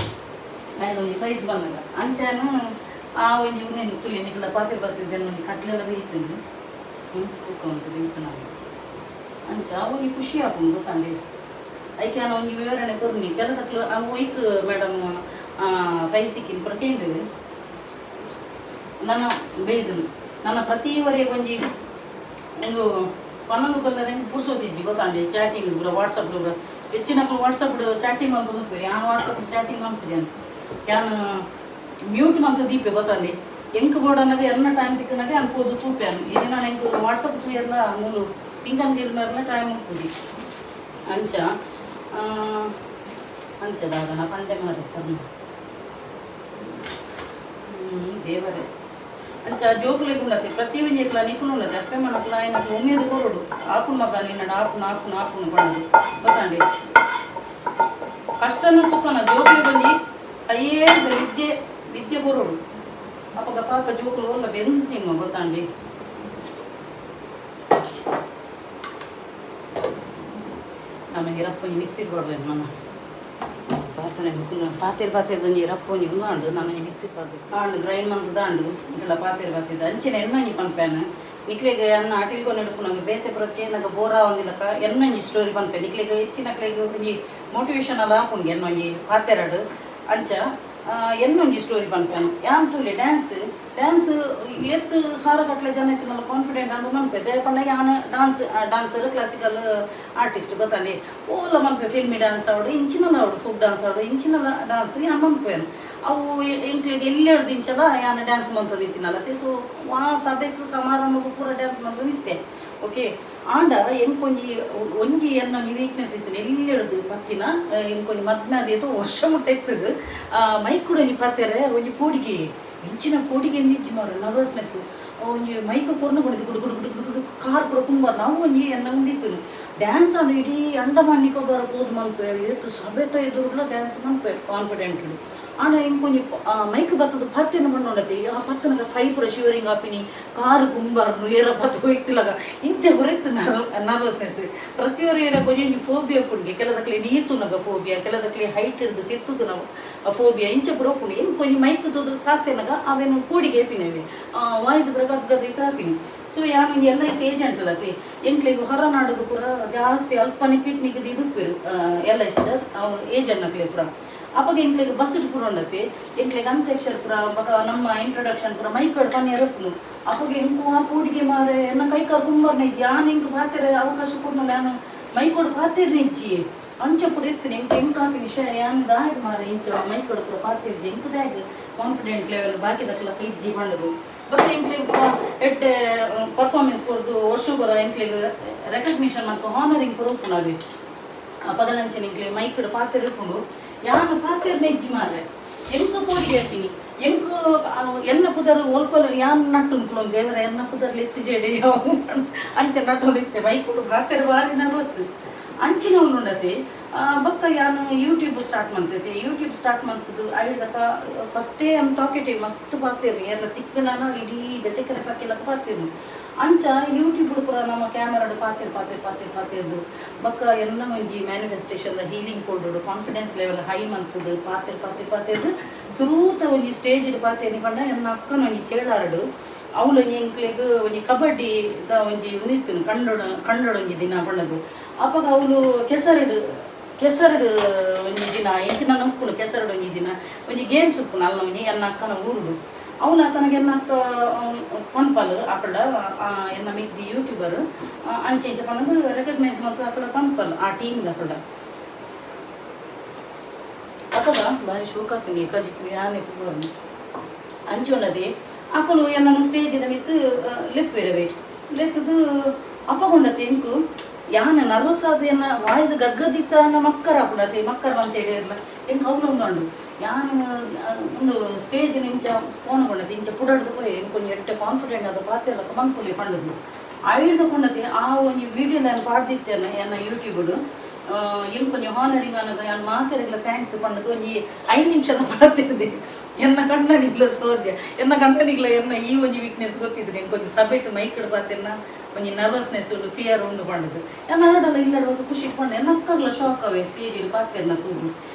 ಆಯ್ನ ಒಂಜಿ ಪ್ರೈಸ್ ಬಂದಾಗ ಅಂಚಾನ ಆ ಒಂಜಿ ಉಂದೆನ್ ತೂಲೆ ನಿಕಲ ಪಾತೆರ ಬರ್ತಿದ್ದೆನ್ ಒಂಜಿ ಕಟ್ಲೆಲ್ಲ ಬೇಯ್ತುಂಡು ತೂಕ ಉಂಟು ಬೇಯ್ತು ಅಂಚ ಅವು ಒಂಜಿ ಖುಷಿ ಆಪುಂಡು ಗೊತ್ತಾಂಡಿ. ಐಕೆ ಯಾನ್ ಒಂಜಿ ವಿವರಣೆ ಕೊರ್ನಿ ಕೆಲದಕ್ಲು ಅವು ಒಯ್ಕ್ ಮೇಡಮ್ ಪ್ರೈಸ್ ತಿಕ್ಕಿನ ಪೂರ ಕೇಂಡು ನನ್ನ ಬೇಯ್ದುನು ನನ್ನ ಪ್ರತಿ ವರೆಗೆ ಒಂಜಿ ಒಂದು ಪನ್ನೊಂದು ಕೊಲ್ಲರೆ ಪುರ್ಸೊತ್ತಿಜ್ಜಿ ಗೊತ್ತಾಂಡಿ. ಚಾಟಿಂಗ್ ಪೂರ ವಾಟ್ಸಪ್ ಪೂರ ಹೆಚ್ಚಿನಕ್ಲು ವಾಟ್ಸಪ್ ಚಾಟಿಂಗ್ ಮಲ್ಪೊಂದು ಯಾನ್ ವಾಟ್ಸಪ್ ಚಾಟಿಂಗ್ ಮಲ್ಪುಜೆನ್ ಯಾನ್ ಮ್ಯೂಟ್ ಮಂತ್ ದೀಪೆ ಗೊತ್ತಾಂಡಿ. ಎಂಕ್ ಬೋಡನ್ನಗ ಎನ್ನ ಟೈಮ್ ತಿಕ್ಕನಾಗ ಅನ್ಕೋದು ತೂಪ್ಯಾನು. ಇದು ನಾನು ಎಂಕ್ ವಾಟ್ಸಪ್ ತೂಯಲ್ಲ ಮೂಲು ಪಿಂಕನ್ ಗಿಲ್ಮೆರ್ನ ಟೈಮ್ ಉಪ್ಪುಜಿ. ಅಂಚ ಅಂಚ ದಾದನ ಪಂಡೆ ಮಾರೆ ಕರ್ಮ ದೇವರೇ. ಅಂಚ ಜೋಕುಲೆಗ್ ಉಂಡತೆ ಪ್ರತಿ ಒಂಜೆಕ್ಲ ನಿಕುಲು ಉಂಡತೆ ಅಪ್ಪೆ ಮನಕ್ಲ ಆಯ್ನಕ್ಲು ಉಮೇದು ಕೊರೊಡು. ಆಪುಣ್ ಮಗ ನಿನ್ನಡ ಆಪುಣ ಆಪುಣ ಆಪುಣ ಪಂಡುದು ಗೊತ್ತಾಂಡಿ. ಕಷ್ಟನ ಸುಖನ ಜೋಕುಲೆಗೊಂಜಿ ಕೈಯೇ ವಿದ್ಯೆ ವಿದ್ಯೆ ಕೊರೊಡು. ಅಪಗ ಪಾಪ ಜೋಕುಲು ಒಲ್ಲ ಬೆಂದಿಮ್ಮ ಗೊತ್ತಾಂಡಿ. ಆಮೇಲೆ ರಪ್ಪೊಂಜಿ ಮಿಕ್ಸಿಡ್ ಪಾಡ್ವೇನು ಮನ ಪಾತ್ರೆ ಪಾತೆರ್ ಪಾತೆರ್ದೊಂಜಿ ರಪ್ಪೊಂಜಿ ಉಂದು ನಾನು ಮಿಕ್ಸಿ ಪಾಡ್ದು ಆಂಡ್ ಗ್ರೈಂಡ್ ಮಂತ್ ದಾಂಡು ಇಟ್ಲ ಪಾತೆರ್ ಪಾತೆರ್ದು ಅಂಚಿನ ಎನ್ನೊಂಜಿ ಪನ್ಪೇನು ನಿಕ್ಲೆಗ್ ಅನ್ನ ಅಟಿಲ್ ನಡುಪುನಗ ಬೇತೆ ಪುರಕ್ಕೆ ನಗ ಬೋರಾ ಒಂದಿಲಕ ಎನ್ನೊಂಜಿ ಸ್ಟೋರಿ ಪನ್ಪೆ ನಿಕ್ಲೆಗ್ ಹೆಚ್ಚಿನಕ್ಲೆಗ್ ಒಂಜಿ ಮೋಟಿವೇಶನ್ ಅಲ ಆಪುಂಡು ಎನ್ನೊಂಜಿ ಪಾತೆರಡು. ಅಂಚ ಎನ್ನೊಂಜಿ ಸ್ಟೋರಿ ಪನ್ಪೇನು ಯಾನ್ ತೂಲೆ ಡ್ಯಾನ್ಸ್ ಡ್ಯಾನ್ಸ್ ಏತ್ ಸಾರಗಟ್ಲೆ ಜನ ಇತ್ತಿನಲ್ಲ ಕಾನ್ಫಿಡೆಂಟ್ ಅಂದು ಮನ್ಪೆ ದಾಯೆ ಪಂಡ ಯಾನ್ ಡಾನ್ಸ್ ಡಾನ್ಸರ್ ಕ್ಲಾಸಿಕಲ್ ಆರ್ಟಿಸ್ಟ್ ಗೊತ್ತಾಂಡಿ. ಓಲ ಮನ್ಪೆ ಫಿಲ್ಮಿ ಡ್ಯಾನ್ಸ್ ಆವಡು ಇಂಚಿನಲ ಆವಡು ಫೋಕ್ ಡ್ಯಾನ್ಸ್ ಆವಡು ಇಂಚಿನಲ ಡ್ಯಾನ್ಸ್ ಯಾನ್ ಮನ್ಪೇನು. ಅವು ಎಂಕ್ಲೆಗ್ ಎಲ್ಲೆಡ್ದು ಇಂಚಲ ಯಾನ್ ಡ್ಯಾನ್ಸ್ ಮಂತೊಂದಿತ್ತಿನಲ್ಲ. ಸೊ ವಾ ಸಭೆಕ್ ಸಮಾರಂಭಕ್ಕೂ ಪೂರ ಡ್ಯಾನ್ಸ್ ಮಂತೊಂದಿತ್ತೆ. ಓಕೆ ಆಂಡ ಎಂಕೊಂಜಿ ಒಂಜಿ ಎನ್ನೊಂಜಿ ವೀಕ್ನೆಸ್ ಇತ್ತಿನ ಎಲ್ಲೆಡ್ದು ಪತ್ತಿನ ಎಂಕೊಂಜಿ ಮದ್ಮೆ ಆದಿತ್ತು ವರ್ಷ ಮುಟ್ಟ ಇತ್ತದು ಮೈಕ್ ಒಂಜಿ ಪತ್ತೆರೆ ಒಂಜಿ ಪೋಡಿಗೆ ಇಂಚಿನ ಪೋಡಿಗೆ ಎಂದಿಜ್ಜಿ ಮಾರ್ರೆ ನರ್ವಸ್ನೆಸ್. ಒಂಜಿ ಮೈಕ್ ಕೊರ್ನ ಕೊಡಿದು ಗುಡು ಗುಡು ಗುಡು ಗುಡು ಗುಡು ಕಾರ್ ಕೂಡ ಕುಂಬಾರ ನಾವು ಒಂಜಿ ಎನ್ನ ಉಂದಿತ್ತು ಡ್ಯಾನ್ಸ್ ಆಂಡ ಇಡೀ ಅಂಡಮಾನ್ ನಿಕೋಬಾರ ಪೋದು ಮನ್ಪೆ ಏತ್ ಸಭೆತ ಎದುರುಡ್ಲ ಡ್ಯಾನ್ಸ್ ಮನ್ಪೆ ಕಾನ್ಫಿಡೆಂಟ್. ಆಂಡ ಎಂಕೊಂಜಿ ಮೈಕ್ ಬತ್ತದ ಪತ್ತಿನ ಬಣ್ಣುಂಡತಿ ಆ ಪತ್ತನಗ ಕೈ ಪೂರ ಶಿವರಿಂಗ್ ಆಪಿನಿ ಕಾರು ಕುಂಬಾರ್ನು ಏರ ಪತ್ತು ಹೋಯ್ತಿಲಗ ಇಂಚ ಹೊರತು ನರ್ವಸ್ನೆಸ್. ಪ್ರತಿಯೊರು ಏರ ಒಂಜಿ ಫೋಬಿಯಾ ಉಪ್ಪುಂಡು. ಕೆಲದಕ್ಲೆ ನೀರ್ ತೂನಗ ಫೋಬಿಯಾ, ಕೆಲದಕ್ಲೆ ಹೈಟ್ ಹಿಡ್ದು ತಿತ್ತುದು ನಾವು ಫೋಬಿಯಾ ಇಂಚ ಪೂರ ಉಪ್ಪುಂಡು. ಎಂಕೊಂಜಿ ಮೈಕ್ ತೂದು ಪಾತೆನಗ ಅವೇನು ಕೂಡಿಗೆ ಏಪಿನವೆ ವಾಯ್ಸ್ ಪೂರ ಗದ್ ಗದ್ ಇತ್ತು ಆಪಿನಿ. ಸೊ ಯಾನ್ ಒಂಜಿ ಎಲ್ I C agent ಅಲ್ಲತಿ ಎಂಕ್ಲೆಗ್ ಹೊರನಾಡುಗು ಪೂರ ಜಾಸ್ತಿ ಅಲ್ಪನೆ ಪಿಕ್ನಿಕ್ ಇದುಪ್ಪೆರು ಎಲ್ I ಸಿದ ಏಜೆಂಟ್ ನಕ್ಲೆ ಪೂರ. ಅಪಗ ಎಂಕ್ಲೆಗ್ ಬಸ್ ಪೂರ ಉಂಡತಿ ಎಂಕ್ಲೆಗ್ ಅಂತ್ಯಕ್ಷರ ಪೂರ ಬೊಕ ನಮ್ಮ ಇಂಟ್ರೊಡಕ್ಷನ್ ಪೂರ ಮೈಕ್ ಪನ್ಯರ ಉಪ್ಪುಂಡು. ಅಪಗ ಎಂಕು ಆ ಪೋಡಿಗೆ ಮಾರೆ ಎನ್ನ ಕೈ ಕಾರ್ ಕುಂಬರ್ನ ಇಜ್ಜಿ. ಯಾನ್ ಎಂಕ್ ಪಾತೆರ ಅವಕಾಶ ಕೊರ್ನಲ್ಲ ಯಾನ್ ಮೈಕೋಡು ಪಾತೆರ್ನ ಇಜ್ಜಿ ಅಂಚ ಪೂರ ಇತ್ತು. ಎಂಕ್ ಎಂಕ್ ಆಪಿನಿ ಶೇ ಯಾನ್ ದಾಯೆ ಮಾರೆ ಇಂಚ ಮೈಕೋಡು ಪೂರ ಪಾತೆರ್ಜಿ ಎಂಕ್ ದಾಯೆ ಕಾನ್ಫಿಡೆಂಟ್ ಲೆವೆಲ್ ಬಾಕಿದಕ್ಲಕ ಇಜ್ಜಿ ಪಂಡುದು. ಬೊಕ ಎಂಕ್ಲೆಗ್ ಪೂರ ಎಡ್ಡೆ ಪರ್ಫಾರ್ಮೆನ್ಸ್ ಕೊರ್ದು ವರ್ಷ ಎಂಕ್ಲೆಗ್ ರೆಕಗ್ನಿಷನ್ ಮಂತು ಹಾನರಿಂಗ್ ಪೂರ ಉಪ್ಪುಂಡು. ಅಪಗಲಂಚನೆ ಎಂಕ್ಲೆ ಮೈಕ್ಡ್ ಪಾತೆರ ಉಪ್ಪುಂಡು. ಯಾನ್ ಪಾತೆರ್ನ ಇಜ್ಜಿ ಮಾರ್ರೆ ಎಂಕ್ ಪೋಡಿಗೆ ಆಪಿನಿ ಎಂಕ್ ಎನ್ನ ಪುದರ್ ಒಲ್ಪಲು ಯಾನ್ ನಟ್ಟು ಉಂಟು ದೇವರ ಎನ್ನ ಪುದರ್ ಎತ್ತಿಜೇಡೆ ಅಂಚ ನಟ್ಟೊಂದು ಇತ್ತೆ ಮೈಕುಡು ಪಾತೆರ ಬಾರಿ ನರ್ವಸ್ ಅಂಚಿನ ಉಂಡತಿ. ಬೊಕ್ಕ ಯಾನ್ ಯೂಟ್ಯೂಬ್ ಸ್ಟಾರ್ಟ್ ಮಂತೈತಿ. ಯೂಟ್ಯೂಬ್ ಸ್ಟಾರ್ಟ್ ಮಂತದ್ದು ಐದಕ ಫಸ್ಟೇ I'm talkative ಮಸ್ತ್ ಪಾತೆರ್ನಿ ಏರ್ಲ ತಿಕ್ಕುನಾನ ಇಡೀ ಬೆಚಕರೆ ಪಕ್ಕೆಲಕ ಪಾತೆರ್ನಿ. ಅಂಚ ಯೂಟ್ಯೂಬ್ ಪೂರ ನಮ್ಮ ಕ್ಯಾಮರಾಡ್ ಪಾತೆರ್ ಪಾತೆರ್ ಪಾತೆರ್ ಪಾತೆರ್ದು ಬೊಕ್ಕ ಎನ್ನ ಒಂಜಿ ಮ್ಯಾನಿಫೆಸ್ಟೇಷನ್ ಹೀಲಿಂಗ್ ಕೊಡೋಡು ಕಾನ್ಫಿಡೆನ್ಸ್ ಲೆವೆಲ್ ಹೈ ಮಂತದ್ದು ಪಾತೆರ್ ಪಾತೆರ್ ಪಾತೆರ್ದು ಸುರೂತ ಒಂಜಿ ಸ್ಟೇಜ್ ಪಾತೆರ್ನಿ ಪಂಡ ಎನ್ನ ಅಕ್ಕನ ಒಂಜಿ ಚೇಳಾರಡು ಅವಳು ಒಂಜಿ ಎಂಕ್ಲೆಗ್ ಒಂಜಿ ಕಬಡ್ಡಿ ದ ಒಂಜಿ ಉಂದಿತ್ತು ಕಂಡೋಡ ಕಂಡೋಡ ಒಂಜಿ ದಿನ ಪಂಡದು. ಅಪಗ ಅವಳು ಕೆಸರಡು ಕೆಸರಡು ಒಂಜಿ ದಿನ ಇಂಚಿನ ಉಪ್ಪುಂಡು ಕೆಸರಡು ಒಂಜಿ ದಿನ ಒಂಜಿ ಗೇಮ್ಸ್ ಉಪ್ಪುಂಡು ಅಲ್ಲ ಒಂಜಿ ಎನ್ನ ಅಕ್ಕನ ಊರುಡು ಅವಳು ತನಗೆ ಎನ್ನ ಅಕ್ಕ ಪನ್ಪಲ್ ಅಕಡ ಎನ್ನ ಮಿಗ್ದಿ ಯೂಟ್ಯೂಬರ್ ಅಂಚೆ ಇಂಚ ಪನ್ನದು ರೆಕಗ್ನೈಸ್ ಮಂತು ಅಕಡ ಪನ್ಪಲ್ ಆ ಟೀಮ್ ಅಕಡ. ಅಪಗ ಬಾರಿ ಶೋಕ ಆಪಿನಿ ಕಜಿಪು ಯಾನೆ ಪೂರ್ನು ಅಂಚುಂಡದಿ ಅಕಲು ಎನ್ನನು ಸ್ಟೇಜಿದ ಮಿತ್ತು ಲೆಪ್ಪುವೆರವೆ ಲೆಕ್ಕದು ಅಪಗೊಂಡತಿ ಎಂಕು ಯಾನ್ ನರ್ವಸ್ ಆದ್ ಎನ್ನ ವಾಯ್ಸ್ ಗಗ್ಗದಿತ್ತ ಮಕ್ಕರ ಆಪುಂಡತಿ ಮಕ್ಕರ ಅಂತೇಳಿ ಇರ್ಲ ಎಂಕ್ ಅವ್ಲು ಉಂಡು ಯಾನ್ ಒಂದು ಸ್ಟೇಜ್ ಇಂಚ ಪೋನಗೊಂಡತಿ ಇಂಚ ಪುಡಾಡ್ದು ಪೋಯೆ ಎಂಕ್ ಒಂಜಿ ಎಡ್ಡೆ ಕಾನ್ಫಿಡೆಂಟ್ ಆದ ಪಾತೆರ್ಲಕ ಮನ್ಪುಲಿ ಪಂಡುದು ಐಡ್ದು ಕೊಂಡತಿ ಆ ಒಂಜಿ ವೀಡಿಯೋ ನಾನು ಪಾಡ್ದಿತ್ತೇನೆ ಎನ್ನ ಯೂಟ್ಯೂಬ್ ಎಂಕ್ ಒಂಜಿ ಹಾನರಿಂಗ್ ಅನ್ನೋದು ಯಾನ್ ಮಾತೆರೆಗ್ಲ thanks ಪಂಡುದು ಒಂಜಿ 5 ನಿಮಿಷದ ಪಾತೆರ್ದೆ. ಎನ್ನ ಕಣ್ಣನಿಗ್ಲ ಸೋದ್ಯ ಎನ್ನ ಕಣ್ಣನಿಗ್ಲ ಎನ್ನ ಈ ಒಂಜಿ ವೀಕ್ನೆಸ್ ಗೊತ್ತಿದ್ರೆ ಎಂಕ್ ಒಂಜಿ ಸಬೆಟ್ ಮೈಕ್ಡ್ ಪಾತೆರ್ನ ಒಂಜಿ ನರ್ವಸ್ನೆಸ್ ಉಂಡು ಫಿಯರ್ ಉಂಡು ಪಂಡುದು. ಎನ್ನ ಹರಡಲ್ಲ ಇಲ್ಲಡುವಾಗ ಖುಷಿ ಪಂಡ ಎನ್ನ ಅಕ್ಕಗ್ಲ ಶಾಕ್ ಅವೇ ಸ್ಟೇಜ್ ಪಾತೆರ್ನ ತೂದು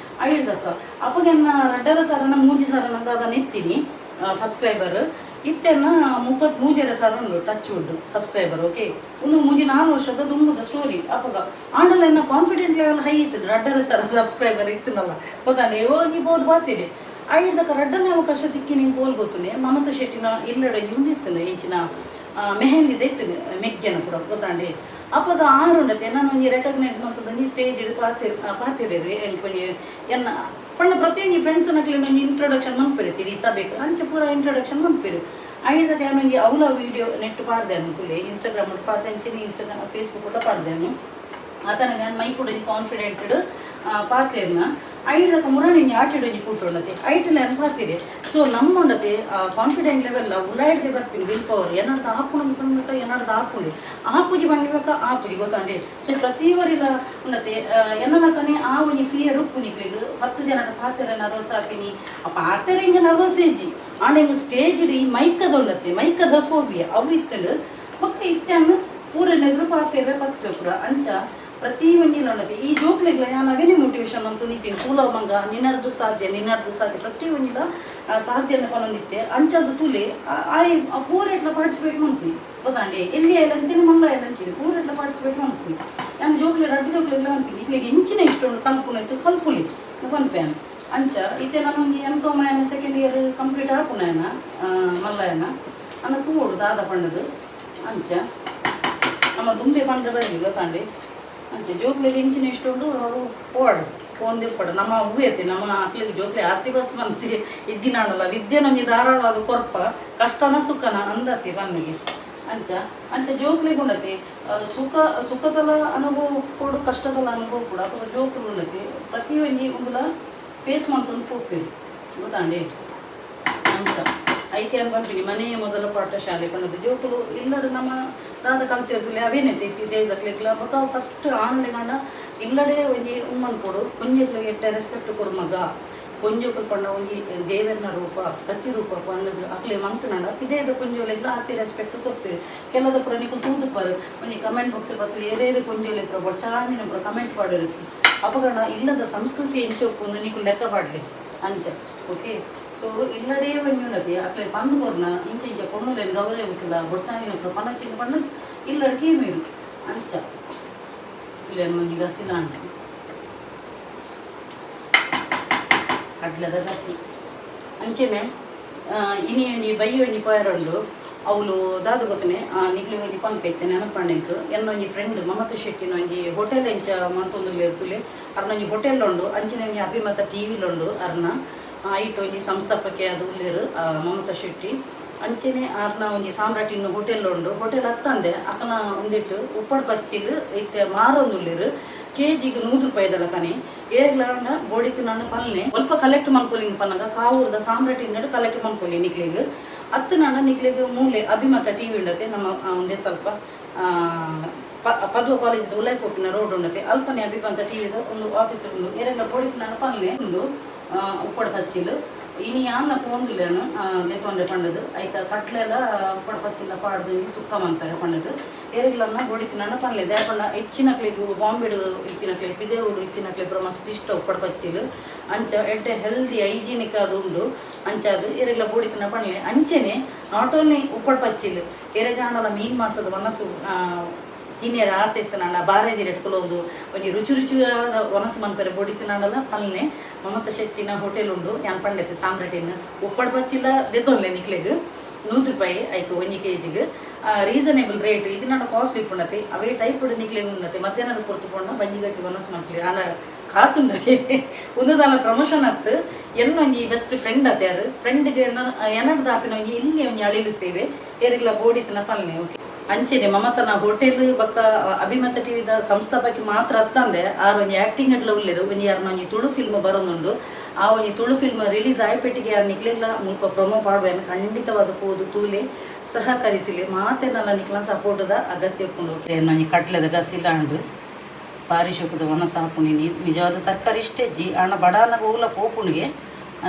ಐಡ್ದಕ್ಕ. ಅಪಗ ಎನ್ನ ರಡ್ಡರ ಸಾರನ ಮೂಜಿ ಸಾರನ ಅದನ್ನ ಎತ್ತೀನಿ ಸಬ್ಸ್ಕ್ರೈಬರ್ ಇತ್ತೆನ 33 ಸಾವಿರ ಉಂಡು ಟಚ್ ಉಂಡು ಸಬ್ಸ್ಕ್ರೈಬರ್. ಓಕೆ ಒಂದು ಮೂಜಿ ನಾಲ್ ವರ್ಷದ ದುಂಬುದ ಸ್ಟೋರಿ. ಅಪಗ ಆಂಡಲ ಎನ್ನ ಕಾನ್ಫಿಡೆಂಟ್ ಲೆವೆಲ್ ಹೈ ಇತ್ತು ರಡ್ಡರ ಸಾವಿರ ಸಬ್ಸ್ಕ್ರೈಬರ್ ಇತ್ತನಲ್ಲ ಗೊತ್ತಾನೆ ಹೋಗಿ ಬೋದು ಬಾತೀರಿ ಐದಕ್ಕ ರಡ್ಡನೇ ಅವಕಾಶ ತಿಕ್ಕಿ ನಿಂಗೆ ಕೋಲ್ ಗೊತ್ತುನೆ ಮಮತಾ ಶೆಟ್ಟಿನ ಇಲ್ಲಡ ಇಂದಿತ್ತನೆ ಇಂಚಿನ ಮೆಹಂದಿದ ಇತ್ತನೆ ಮೆಗ್ಗೆನ ಪೂರ ಗೊತ್ತಾಂಡಿ. ಅಪಗ ಆರುಂಡತೆ ನಾನು ಒಂಜಿ ರೆಕಗ್ನೈಸ್ ಮಂತದ ಸ್ಟೇಜ್ ಪಾತಿರ್ ಪಾತಿರಿ ಎಂಕ್ ಒಂಜಿ ಎನ್ನ ಪಂಡ ಪ್ರತಿಯೊಂಜಿ ಫ್ರೆಂಡ್ಸ್ ನಕ್ಲೆನ ಒಂಜಿ ಇಂಟ್ರೊಡಕ್ಷನ್ ಮನ್ಪೆರೆ ಇಡೀ ಸಭೆಕ್ ಅಂಚ ಪೂರ ಇಂಟ್ರೊಡಕ್ಷನ್ ಮನ್ಪೆರ್. ಐದ ಯಾನೊಂಜಿ ಅವ್ಲ ವೀಡಿಯೋ ನೆಟ್ ಪಾಡ್ದೆ ತುಲೆ, ಇನ್ಸ್ಟಾಗ್ರಾಮ್ ಪಾಡ್ದೆ, ಅಂಚೆನೆ ಇನ್ಸ್ಟಾಗ್ರಾಮ್ ಫೇಸ್ಬುಕ್ ಕೂಡ ಪಾಡ್ದೆ. ಆತನ ಯಾನ್ ಮೈಕುಡು ಕಾನ್ಫಿಡೆಂಟ್ ಪಾತೆರ್ನ. ಐಡ್ದಕ ಮುರಾನಿ ಒಂಜಿ ಆಟಿಡ್ ಒಂಜಿ ಕೂಟ ಉಂಡತೆ, ಐಟಲ್ ಯಾನ್ ಪಾತಿರೆ. ಸೊ ನಮ್ಮ ಉಂಡತೆ ಕಾನ್ಫಿಡೆಂಟ್ ಲೆವೆಲ್ ಉಲಾಯಿಡ್ದೆ ಬರ್ಪಿನಿ will power. ಏನಾಡ್ದು ಆಪುಂಡು ಪನ್ಬೇಕ, ಏನಾಡ್ದು ಆಪುಂಡು, ಆಪುಜಿ ಪನ್ಬೇಕ ಆಪುಜಿ, ಗೊತ್ತಾಂಡೆ? ಸೊ ಪ್ರತಿ ಒರಿಲ ಉಂಡತೆ ಎನ್ನಲಕನೆ ಆ ಒಂಜಿ ಫಿಯರ್ ಉಪ್ಪು ನಿಕ್ಲೆಗ್. 10 ಜನಟ ಪಾತೆರ ನರ್ವಸ್ ಆಪಿನಿ. ಆ ಪಾತೆರ ಹಿಂಗ ನರ್ವಸ್ ಇಜ್ಜಿ, ಆಂಡ ಹಿಂಗ ಸ್ಟೇಜ್ ಈ ಮೈಕದ ಉಂಡತೆ, ಮೈಕದ ಫೋಬಿಯಾ ಅವು ಇತ್ತಂಡು. ಬೊಕ್ಕ ಇತ್ತಾನು ಪೂರನೆದುರು ಪಾತೆರ ಪತ್ಪೆ ಪೂರ. ಅಂಚ ಪ್ರತಿ ಒಂಜಿಲ ಉಂಡತೆ ಈ ಜೋಕ್ಲೆಗ್ಲ ಯಾನ್ ಅವೇನೆ ಮೋಟಿವೇಶನ್ ಅಂತ ನಿಂತೀನಿ. ಕೂಲ ಮಂಗ, ನಿನ್ನರ್ದು ಸಾಧ್ಯ, ನಿನ್ನರ್ದು ಸಾಧ್ಯ, ಪ್ರತಿ ಒಂಜಿಲ ಸಾಧ್ಯ ಅಂತ ಪನೊಂದಿತ್ತೆ. ಅಂಚದು ತೂಲೆ ಆಯ್ ಪೂರೆಟ್ಲ ಪಾರ್ಟಿಸಿಪೇಟ್ ಮನ್ಪುನಿ, ಗೊತ್ತಾಂಡೆ? ಎಲ್ಲಿ ಆಯ್ಲಂಚಿನ ಮಲ್ಲ ಆಯ್ಲಂಚಿನ ಪೂರೆಟ್ಲ ಪಾರ್ಟಿಸಿಪೇಟ್ ಮನ್ಪುನಿ. ಯಾನ್ ಜೋಕ್ಲೆ ರಡ್ಡ್ ಜೋಕ್ಲೆಗ್ಲ ಮನ್ಪಿನಿ, ಇಕ್ಲೆಗ್ ಇಂಚಿನ ಇಷ್ಟ ಉಂಡು ಕಲ್ಪುನ ಇತ್ತು ಕಲ್ಪುಲಿ ಪನ್ಪೆ ಯಾನ್. ಅಂಚ ಇತ್ತೆ ನನ್ನೊಂಜಿ ಎಂ ಕಾಮ್ ಆಯನ ಸೆಕೆಂಡ್ ಇಯರ್ ಕಂಪ್ಲೀಟ್ ಆಪುನ ಮಲ್ಲಯನ ಅಂದ ತೂವೊಡು ದಾದ ಪಂಡದು. ಅಂಚ ನಮ್ಮ ದುಂಬೆ ಪಂಡ ಬರಲಿ, ಗೊತ್ತಾಂಡೆ? ಅಂಚ ಜೋಕ್ಲೆಗ್ ಇಂಚಿನ ಇಷ್ಟ ಉಂಡು ಅವು ಪೋವಡ್, ಫೋನ್ ದಿಪ್ಪಡು. ನಮ್ಮ ಹೂವು ಐತಿ, ನಮ್ಮ ಅಕ್ಲಿಗೆ ಜೋಕ್ಲೆ ಆಸ್ತಿ ಪಾಸ್ತಿ ಮಂತಿ ಇಜ್ಜಿನಾಡಲ್ಲ, ವಿದ್ಯೆನೊಂಜಿ ಧಾರಾಳವಾದ ಕೊರ್ಪ, ಕಷ್ಟನ ಸುಖನ ಅಂದತಿ ಪನ್ನಿಗೆ. ಅಂಚ ಅಂಚ ಜೋಕ್ಲೆಗ್ ಉಂಡತಿ ಸುಖ, ಸುಖದಲ ಅನುಭವ ಕೊಡು, ಕಷ್ಟದಲ ಅನುಭವ ಕೂಡ. ಅಪಗ ಜೋಕುಲು ಉಂಡತಿ ಪ್ರತಿ ಒಂಜಿ ಉಂದುಲ ಫೇಸ್ ಮಂತೊಂದು ಪೋಪೆರ್, ಗೊತ್ತಾಂಡೆ? ಅಂಚ ಐಕೆ ಪನ್ಪಿನಿ, ಮನೆಯೇ ಮೊದಲ ಪಾಠಶಾಲೆ ಪನ್ನದು. ಜೋಕುಲು ಇಲ್ಲಡ್ ನಮ್ಮ ದಾದ ಕಲ್ತಿರ್ತಲೆ ಅವೇನೈತಿ ಪಿದೈದಕ್ಲೆಗ್ಲ. ಬೊಕ ಫಸ್ಟ್ ಆಣುಲೆಗಾಂಡ ಇಲ್ಲಡೆ ಒಂಜಿ ಉಮ್ಮನ್ಪೊಡು, ಒಂಜೆಕ್ಲೆಗ್ ಎಡ್ಡೆ ರೆಸ್ಪೆಕ್ಟ್ ಕೊರು ಮಗ, ಪೊಂಜೋಕುಲು ಪಂಡ ಒಂಜಿ ದೇವೆರ್ನ ರೂಪ ಪ್ರತಿರೂಪ ಪನ್ನದು ಅಕ್ಲೆ ಮಂತುನಂಡ ಪಿದೈದ ಪೊಂಜೋಲೆಗ್ಲ ಆತೆ ರೆಸ್ಪೆಕ್ಟ್ ಕೊರ್ಪೆರ್. ಕೆಲದ ಪೂರ ನಿಕುಲು ತೂದುಪ್ಪರ್, ಒಂಜಿ ಕಮೆಂಟ್ ಬಾಕ್ಸ್ ಬತ್ತ್ ಏರೇರು ಪೊಂಜೋಲೆ ಪೂರ ಬೊರ್ಚಾಂದಿನ ಪೂರ ಕಮೆಂಟ್ ಪಾಡೆರ್. ಅಪಗಣ ಇಲ್ಲದ ಸಂಸ್ಕೃತಿ ಎಂಚ ಉಪ್ಪುಂದು ನಿಕುಲು ಲೆಕ್ಕ ಪಾಡ್ಲೆ. ಅಂಚ ಓಕೆ. ಸೊ ಇಲ್ಲಡೇ ಒಂಜಿ ಉಂಡತಿ ಅಕ್ಲೆ ಪಂದ್ ಕೊರ್ನ ಇಂಚ ಇಂಚ ಪೊಣ್ಣುಲೆನ್ ಗೌರವಿಸಲ ಬೊರ್ಚಾಂದಿನ ಪೂರ ಪನಚಿನ ಪಂಡ ಇಲ್ಲಡ್ ಕೇನುವೆರ್. ಅಂಚ ಇಲ್ಲ ಒಂಜಿ ಗಸಿಲ ಅಂಟ ಕಡ್ಲೆದ ಗಸಿ. ಅಂಚೆನೆ ಇನಿ ಒಂಜಿ ಬಯ್ಯ ಒಂಜಿ ಪೋಯರುಂಡು ಅವುಲು ದಾದ ಗೊತ್ತನೆ, ನಿಕ್ಲೆ ಒಂಜಿ ಪನ್ಪೆ ಇತ್ತೆ ನೆನಪಂಡೆಂಕ್. ಎನ್ನ ಒಂಜಿ ಫ್ರೆಂಡ್ ಮಮತಾ ಶೆಟ್ಟಿನ ಒಂಜಿ ಹೋಟೆಲ್ ಎಂಚ ಮಂತೊಂದುಲ್ಲೆರ್ ತುಲೆ. ಅರ್ನ ಒಂಜಿ ಹೋಟೆಲ್ ಉಂಡು, ಅಂಚನೆ ಒಂಜಿ ಅಭಿಮತ ಟಿ ವಿಲುಂಡು ಅರ್ನ. ಐಟ್ ಒಂಜಿ ಸಂಸ್ಥಾಪಕಿ ಆದ್ ಉಲ್ಲೆರ್ ಮಮತಾ ಶೆಟ್ಟಿ. ಅಂಚೆನೆ ಆರ್ನ ಒಂಜಿ ಸಾಮ್ರಾಟ್ ಇನ್ನು ಹೋಟೆಲ್ ಉಂಡು. ಹೋಟೆಲ್ ಅತ್ತಂದೆ ಅಕನ ಉಂದೆಟ್ ಉಪ್ಪಡ್ ಪಚ್ಚಿಲ್ ಇತ್ತೆ ಮಾರೊಂದುಲ್ಲೆರ್, ಕೆಜಿಗ್ 100 ರೂಪಾಯಿದ ಲಕನೆ. ಏರೆಗ್ಲ ಬೋಡಿತ್ತಿನ ಪಲ್ನೆ ಒಲ್ಪ ಕಲೆಕ್ಟ್ ಮನ್ಪೊಲಿ ಪನ್ನಗ ಕಾವೂರ್ದ ಸಾಮ್ರಾಟ್ ಇನ್ನಡ್ ಕಲೆಕ್ಟ್ ಮನ್ಪೊಲಿ ನಿಕ್ಲೆಗ್. ಅತ್ತು ನಾಂಡ ನಿಕ್ಲೆಗ್ ಮೂಲೆ ಅಭಿಮತ ಟಿ ವಿ ಉಂಡತೆ, ನಮ್ಮ ಉಂದೆತ್ತಲ್ಪ ಪದ್ವ ಕಾಲೇಜ್ ಉಲಾಯಿ ಪೋಪಿನ ರೋಡ್ ಉಂಡತೆ, ಅಲ್ಪನೆ ಅಭಿಮತ ಟಿ ವಿದ ಒಂದು ಆಫೀಸ್ ಉಂಡು. ಏರೆಗ್ಲ ಬೋಡಿತ್ತಿನ ಪಲ್ನೆ ಉಂಡು ಉಪ್ಪಡ್ ಪಚ್ಚಿಲ್. ಇನಿ ಯಾನ್ಲ ಪೋಂದುಲ್ಲೇನು ದೆತೊಂಡೆ ಪಂಡದು, ಐತ ಕಟ್ಲೆಲ ಉಪ್ಪಡ್ ಪಚ್ಚಿಲ ಪಾಡ್ದು ಸುಕ್ಕ ಮಂತಾರೆ ಪಂಡದು. ಏರೆಗ್ಲನ್ನ ಬೋಡಿತ್ತಿನ ಪನ್ಲೆ. ದಾಯೆ ಪಂಡ ಹೆಚ್ಚಿನಕ್ಲೆಗ್ ಬಾಂಬೆಡ್ ಇತ್ತಿನಕ್ಲೆಗ್, ಪಿದೆವುಡು ಇತ್ತಿನಕ್ಲೆಗ್ ಪೂರ ಮಸ್ತ್ ಇಷ್ಟ ಉಪ್ಪಡ್ ಪಚ್ಚಿಲ್. ಅಂಚ ಎಡ್ಡೆ ಹೆಲ್ದಿ ಹೈಜೀನಿಕ್ ಅದು ಉಂಡು. ಅಂಚಾದ್ ಏರೆಗ್ಲ ಬೋಡಿತ್ತಿನ ಪನ್ಲೆ. ಅಂಚೆನೆ not only ಉಪ್ಪಡ್ ಪಚ್ಚಿಲ್, ಏರೆಗಾಂಡಲ ಮೀನ್ ಮಾಸದ ವನಸು ತಿನ್ಯರೆ ಆಸೆ ಇತ್ತನಾಂಡ, ಬಾರೆದಿರೆಟ್ ಕುಲೊಂದು ಒಂಜಿ ರುಚಿ ರುಚಿಯಾದ ವನಸು ಮನ್ಪೆರೆ ಬೋಡಿತ್ತಿನಾಂಡಲ ಪಲ್ನೆ. ಮಮತಾ ಶೆಟ್ಟಿನ ಹೋಟೆಲ್ ಉಂಡು, ಯಾನ್ ಪಂಡೆತೆ ಸಾಮ್ರಾಟಿನ. ಉಪ್ಪಡ್ ಪಚ್ಚಿಲ ದೆತೊನ್ಲೆ ನಿಕ್ಲೆಗ್ 100 ರೂಪಾಯಿ ಆಯ್ತು ಒಂಜಿ ಕೆ ಜಿಗ್, ರೀಸನೇಬಲ್ ರೇಟ್. ಇಜಿನಾಂಡ ಕಾಸ್ಟ್ಲಿ ಇಪ್ಪುಂಡತೆ, ಅವೇ ಟೈಪ್ ನಿಕ್ಲೆಗ್ ಉಂಡತೆ. ಮಧ್ಯಾಹ್ನದ ಪೊರ್ತು ಪೋಂಡ ಬಂಜಿಗಟ್ಟಿ ವನಸು ಮನ್ಪುಲಿ. ಆಂಡ ಕಾಸುಂಡು. ಉಂದುದಾಲ ಪ್ರಮೋಷನ್ ಅತ್ತು, ಎನ್ನೊಂಜಿ ಬೆಸ್ಟ್ ಫ್ರೆಂಡ್ ಅತ್ತೆ ಯಾರು ಫ್ರೆಂಡ್ಗೆ ಎನಡ್ದು ಆಪಿನ ಒಂಜಿ ಇಲ್ಲಿ ಒಂಜಿ ಅಳಿಲು ಸೇವೆ. ಏರೆಗ್ಲ ಬೋಡಿತ್ತಿನ ಪಲ್ನೆ, ಓಕೆ. ಅಂಚೆನೆ ಮಮತನ ಹೋಟೆಲ್ ಬೊಕ್ಕ ಅಭಿಮತ ಟಿವಿದ ಸಂಸ್ಥಾಪಕಿ ಮಾತ್ರ ಅತ್ತಂದೆ ಆರ್ ಒಂಜಿ ಆಕ್ಟಿಂಗ್ ಅಡ್ಲ ಉಲ್ಲೆರ್. ಒಂಜಿ ಯಾರ್ನ ಒಂಜಿ ತುಳು ಫಿಲ್ಮ್ ಬರೊಂದುಂಡು. ಆ ಒಂಜಿ ತುಳು ಫಿಲ್ಮ್ ರಿಲೀಸ್ ಆಯ್ಪೆಟ್ಟಿಗೆ ಯಾರು ನಿಕ್ಲೆಗ್ಲ ಮುಲ್ಪ ಪ್ರೊಮೋ ಪಾಡ್ವೇನು. ಖಂಡಿತವಾದ ಪೋದು ತೂಲೆ, ಸಹಕರಿಸಲಿ. ಮಾತೆನಲ್ಲ ನಿಕ್ಲ ಸಪೋರ್ಟ್ದ ಅಗತ್ಯ ಉಪ್ಪುಂಡು. ಒಂಜಿ ಕಟ್ಲೆದ ಗಸಿಲ ಉಂಡು, ಬಾರಿ ಶೋಕುದ ವನಸ್ ಆಪುಂಡು. ನಿಜವಾದ ತರಕಾರಿ ಇಷ್ಟ ಇಜ್ಜಿ, ಆಂಡ ಬಡಾನಗ ಓಲ ಪೋಪುಂಡಿಗೆ.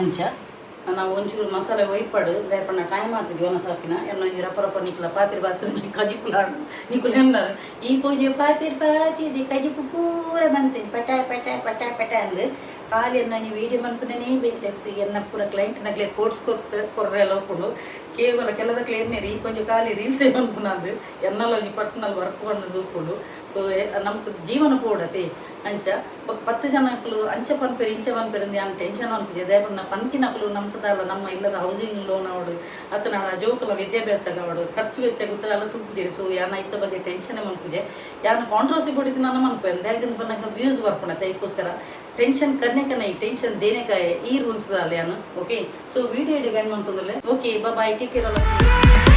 ಅಂಚ ನಾವು ಒಂಚೂರು ಮಸಾಲೆ ಒಯ್ಪಾಡು, ದಾಯೆ ಟೈಮ್ ಆತುಜಿ ವನಸ್ ಆಪಿನ. ಎನ್ನ ಒಂಜಿ ರಪ್ಪ ರಪ್ಪ ನಿಕ್ಲ ಪಾತಿರ್ ಪಾತಿರ್ ಕಜಿಪುಲ ನಿಕುಲು ಎನ್ನರ್ ಈ ಪೂಜೆ ಪಾತಿರ್ ಪಾತಿದಿ ಕಜಿಪು ಪೂರ ಬಂತು ಪಟ ಪಟ ಪಟ ಪಟ ಅಂದು. ಖಾಲಿ ಎನ್ನ ಒಂಜಿ ವೀಡಿಯೋ ಮನ್ಪುನೇ ಬೇಕಾಗ್ತು. ಎನ್ನ ಪೂರ ಕ್ಲೈಂಟ್ ನಗ್ಲೆ ಕೋಟ್ಸ್ ಕೊರ್ರೆಲ್ಲ ಉಪ್ಪುಂಡು. ಕೇವಲ ಕೆಲದಕ್ಲೆ ಎನ್ನೇರಿ ಈ ಕೊಂಚ ಖಾಲಿ ರೀಲ್ಸ್ ಮನ್ಪುನಂದು, ಎನ್ನಲ ಒಂಜಿ ಪರ್ಸನಲ್ ವರ್ಕ್ ಬಂದು ಉಪ್ಪುಂಡು. ಸೊ ನಮ್ಗೆ ಜೀವನ ಪೋಡತೆ. ಅಂಚ 10 ಜನಕ್ಕಲು ಅಂಚ ಪನ್ಪೆರ್ ಇಂಚ ಪನ್ಪೆರ್ ಯಾನ್ ಟೆನ್ಷನ್ ಅನ್ಪುಜೆ. ದಾಯೆ ಪಂಡ ಪನ್ಕಿನಕುಲು ನಮ್ಕದಾಲ ನಮ್ಮ ಇಲ್ಲದ ಹೌಸಿಂಗ್ ಲೋನ್ ಅವಡು ಅತ್ತ ನಾಡ ಜೋಕುಲ ವಿದ್ಯಾಭ್ಯಾಸ ಅವಡು ಖರ್ಚು ವೆಚ್ಚ ಗೊತ್ತಲ್ಲ ತೂಪುಜೆ. ಸೊ ಯಾನ್ ಐತ ಬಗ್ಗೆ ಟೆನ್ಷನ್ ಮನ್ಪುಜೆ. ಯಾನ್ ಕಾಂಟ್ರವರ್ಸಿ ಬಡಿತು ನಾನು ಮನ್ಪೆ, ದಾಯೆಗಂದ್ ಪನ್ನಗ ವ್ಯೂಸ್ ಬರ್ಪುಂಡತೆ, ಐಕ್ಕೋಸ್ಕರ. ಟೆನ್ಷನ್ करने का नहीं, ಟೆನ್ಷನ್ देने का है. ಈ ರೂಲ್ಸ್ ದಾಲೆ ಯಾನು. ಓಕೆ, ಸೊ ವಿಡಿಯೋ ಇಡೆ ಎಂಡ್ ಮಂತೊಂದುಲ್ಲೆ. Okay, bye, take care all.